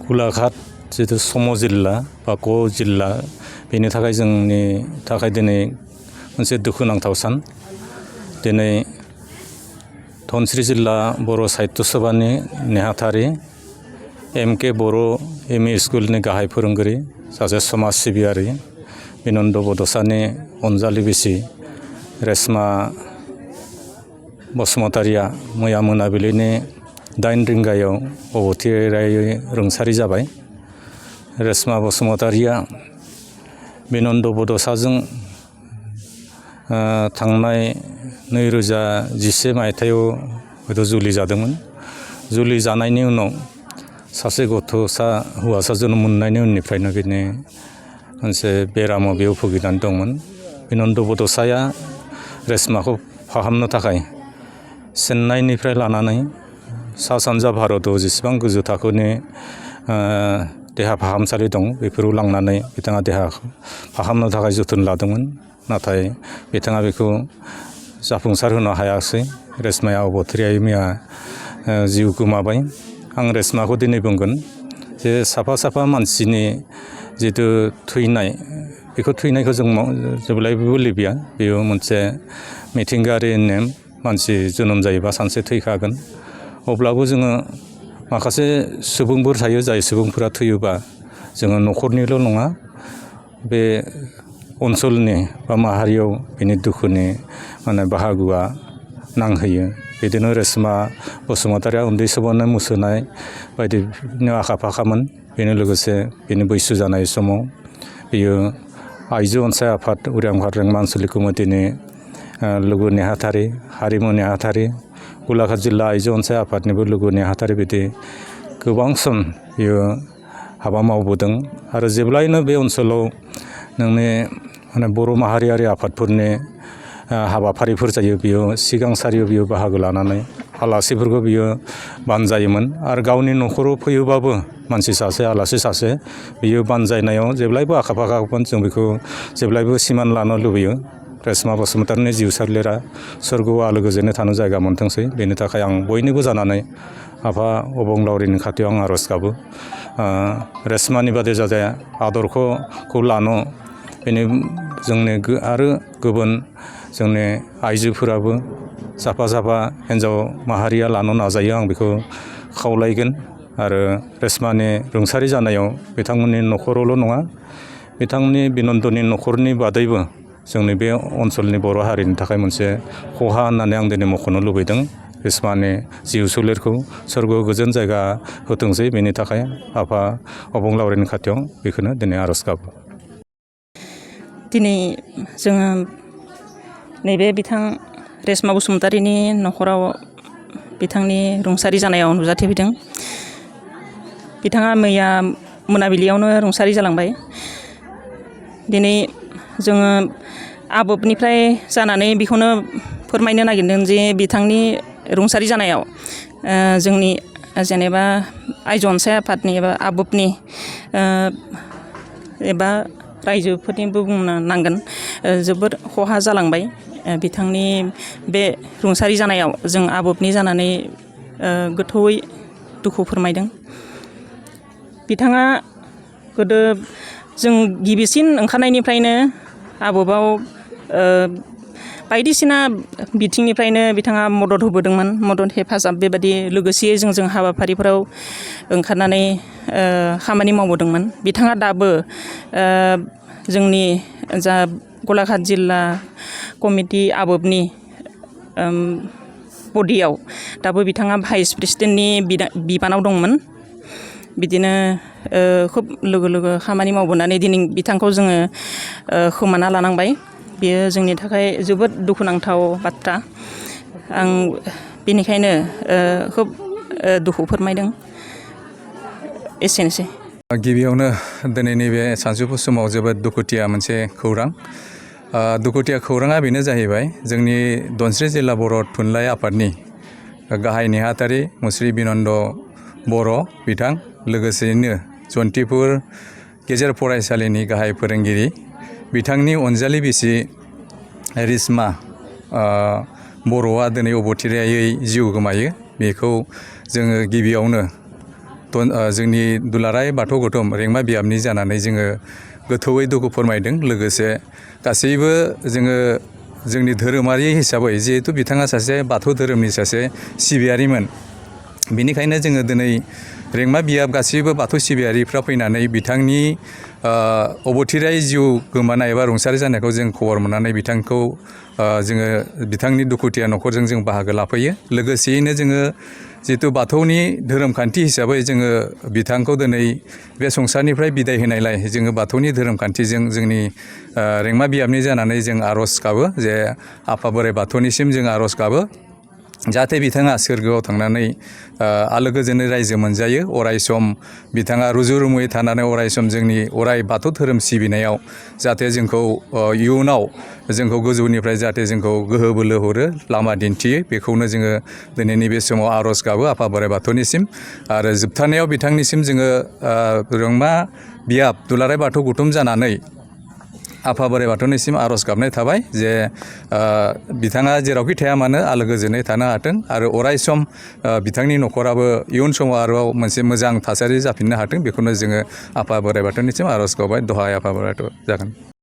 गलाघाट जितु सम जिल्ला बा क जिल्ला बेनि थाखाय जोंनि थाखाय दिनै मोनसे दुखुनांथाव सान। दिनै धनस्री जिल्ला बर' साहित्य सभानि नेहाथारि MK बर' ME स्कुलनि गाहाय फोरोंगिरि सासे समाज सिबियारि बिनन्द बड'सानि अनजालि बिसि रेशमा बसुमतारिया मैया मोनाबिलिनि 8 रिंगायाव अबथिरायै रुंसारि जाबाय। रेशमा बसुमतारिया बिनन्द बड'साजों थांनाय 2011 मायथाइयाव हयथ' जुलि जादोंमोन। जुलि जानायनि उनाव सासे गथ'सा हौवासा जोनोम मोननायनि उननिफ्रायनो बिनि मोनसे बेरामाव बेयाव भुगिनानै दंमोन। बिनन्द बड'साया रेशमाखौ फाहामनो थाखाय चेन्नाइनिफ्राय लानानै सा सानजा भारताव जेसेबां गोजौ थाखोनि देहा फाहामसालि दं बेफोराव लांनानै बिथाङा देहा फाहामनो थाखाय जोथोन लादोंमोन। नाथाय बिथाङा बेखौ जाफुंसार होनो हायासै। रेशमाया अबथिरायै मैया जिउ गोमाबाय। आं रेशमाखौ दिनै बुंगोन जे साफा मानसिनि जितु थैनाय बेखौ थैनायखौ जों जेब्लायबो लिबिया। बेयो मोनसे मिथिंगायारि नेम। मानसि जोनोम जायोबा सानसे थैखागोन। अब्लाबो जोङो माखासे सुबुंफोर थायो जाय सुबुंफोरा थैयोबा जोङो न'खरनिल' नङा बे ओनसोलनि बा माहारियाव बेनि दुखुनि बाहागोआ नांहैयो। बिदिनो रेशमा बसुमतारिया उन्दै समावनो मोसानाय बायदिनो आखा फाखामोन। बेनो लोगोसे बेनि बैसो जानाय समाव बियो आइजो अनसाय आफाद उरां हारेंमा आनसलिक कमिटिनि लोगो नेहाथारि हारिमु नेहाथारि गलाघाट जिल्ला आइजो अनसाय आफादनिबो लोगो नेहाथारि बिदि गोबां सम बियो हाबा मावबोदों। आरो जेब्लायनो बे ओनसोलाव नोंनि बर' माहारियारि आफादफोरनि हाबाफारिफोर जायो बियो सिगां सारियाव बियो बाहागो लानानै आलासिफोरखौ बियो बानजायोमोन। आरो गावनि न'खराव फैयोबाबो मानसि सासे आलासि सासे बियो बानजायनायाव जेब्लायबो आखा फाखामोन। जों बेखौ जेब्लायबो सिमान लानो लुबैयो। रेशमा बसुमतारिनि जिउ सारलेरा सोरगोआव आलो गोजोनै थानो जायगा मोनथोंसै। बेनि थाखाय आं बयनिबो जानानै आफा अबंलावरिनि खाथियाव आं आर'ज गाबो। रेशमानि बादि जाते आदर्शखौ लानो बेनि जोंनि आरो गुबुन जोंनि आइजोफोराबो साफा हिन्जाव माहारिया लानो नाजायो आं बेखौ खावलायगोन। आरो रेशमानि रुंसारि जानायाव बिथांमोननि न'खरावल' नङा बिथांमोननि बिनन्दनि न'खरनि बादैबो जोंनि बे ओनसोलनि बर' हारिनि थाखाय मोनसे खहा होननानै आं दिनै मख'नो लुबैदों। रेशमानि जिउ सोलेरखौ सोरगोआव गोजोन जायगा होथोंसै। बेनि थाखाय आफा अबंलावरिनि खाथियाव बेखौनो दिनै आर'ज गाबो। दिनै जोङो नैबे बिथां रेशमा बसुमतारिनि न'खराव बिथांनि रुंसारि जानायाव नुजाथिफैदों। बिथाङा मैया मोनाबिलियावनो रुंसारि जालांबाय। दिनै जोङो आबोबनिफ्राय जानानै बेखौनो फोरमायनो नागिरदों जे बिथांनि रुंसारि जानायाव जोंनि जेनेबा आइजो अनसाय आफादनि एबा आबोबनि एबा रायजोफोरनिबो बुंनो नांगोन जोबोद खहा जालांबाय। बिथांनि बे रुंसारि जानायाव जों आबोबनि जानानै गोथौयै दुखु फोरमायदों। बिथाङा गोदो जों गिबिसिन ओंखारनायनिफ्रायनो आबोबाव बायदिसिना बिथिंनिफ्रायनो बिथाङा मदद होबोदोंमोन। मदद हेफाजाब बेबायदि लोगोसेयै जों हाबाफारिफोराव ओंखारनानै खामानि मावबोदोंमोन। बिथाङा दाबो जोंनि जा गलाघाट जिल्ला कमिटि आबोबनि बडियाव दाबो बिथाङा भाइस प्रेसिडेन्टनि बिबानाव दंमोन। बिदिनो खोब लोगो खामानि मावबोनानै दिनै बिथांखौ जोङो खोमाना लानांबाय। बेयो जोंनि थाखाय जोबोद दुखुनांथाव बाथ्रा। आं बेनिखायनो खोब दुखु फोरमायदों। एसेनोसै। गिबियावनो दिनैनि बे सानजौफु समाव जोबोद दुखुथिया मोनसे खौरां। दुखुथिया खौराङा बेनो जाहैबाय जोंनि धनस्री जिल्ला बर' थुनलाइ आफादनि गाहाय नेहाथारि मुस्रि बिनन्द बर' बिथां लोगोसेयैनो जन्तिपुर गेजेर फरायसालिनि गाहाय फोरोंगिरि बिथांनि अनजालि बिसि रेशमा बर'आ दिनै अबथिरायै जिउ गोमायो। बेखौ जोङो गिबियावनो जोंनि दुलाराय बाथौ गौथुम रेंमा बियाबनि जानानै जोङो गोथौयै दुखु फोरमायदों। लोगोसे गासैबो जोङो जोंनि धोरोमारि हिसाबै जिहेथु बिथाङा सासे बाथौ धोरोमनि सासे सिबियारिमोन, बेनिखायनो जोङो दिनै रेंमा बियाब गासैबो बाथौ सिबियारिफ्रा फैनानै बिथांनि अबथिरायै जिउ गोमानाय एबा रुंसारि जानायखौ जों खबर मोननानै बिथांखौ जोङो बिथांनि दुखुथिया न'खरजों जों बाहागो लाफैयो। लोगोसेयैनो जोङो जिहेतु बाथौनि धोरोम खान्थि हिसाबै जोङो बिथांखौ दिनै बे संसारनिफ्राय बिदाय होनायलाय जोङो बाथौनि धोरोम खान्थिजों जोंनि रेंमा बियाबनि जानानै जों आर'ज गाबो जे आफा बोराइ बाथौनिसिम जों आर'ज गाबो जाहाथे बिथाङा सोरगोआव थांनानै आलो गोजोनै रायजो मोनजायो। अराय सम बिथाङा रुजु रुमुयै थानानै अराय सम जोंनि अराय बाथौ धोरोम सिबिनायाव जाहाथे जोंखौ इयुनाव जोंखौ गोजौनिफ्राय जाहाथे जोंखौ गोहो बोलो हरो, लामा दिन्थियो, बेखौनो जोङो दिनैनि बे समाव आर'ज गाबो आफा बोराइ बाथौनिसिम। आरो जोबथारनायाव बिथांनिसिम जोङो रेंमा बियाब दुलाराय बाथौ गौथुम जानानै आफा बोराइ बाथौनिसिम आर'ज गाबनाय थाबाय जे बिथाङा जेरावखि थाया मानो आलो गोजोनै थानो हाथों आरो अराय सम बिथांनि न'खराबो इयुन समाव आरोबाव मोनसे मोजां थासारि जाफिननो हाथों, बेखौनो जोङो आफा बोराइ बाथौनिसिम आर'ज गाबबाय। दहाय आफा बोराइ बाथौ जागोन।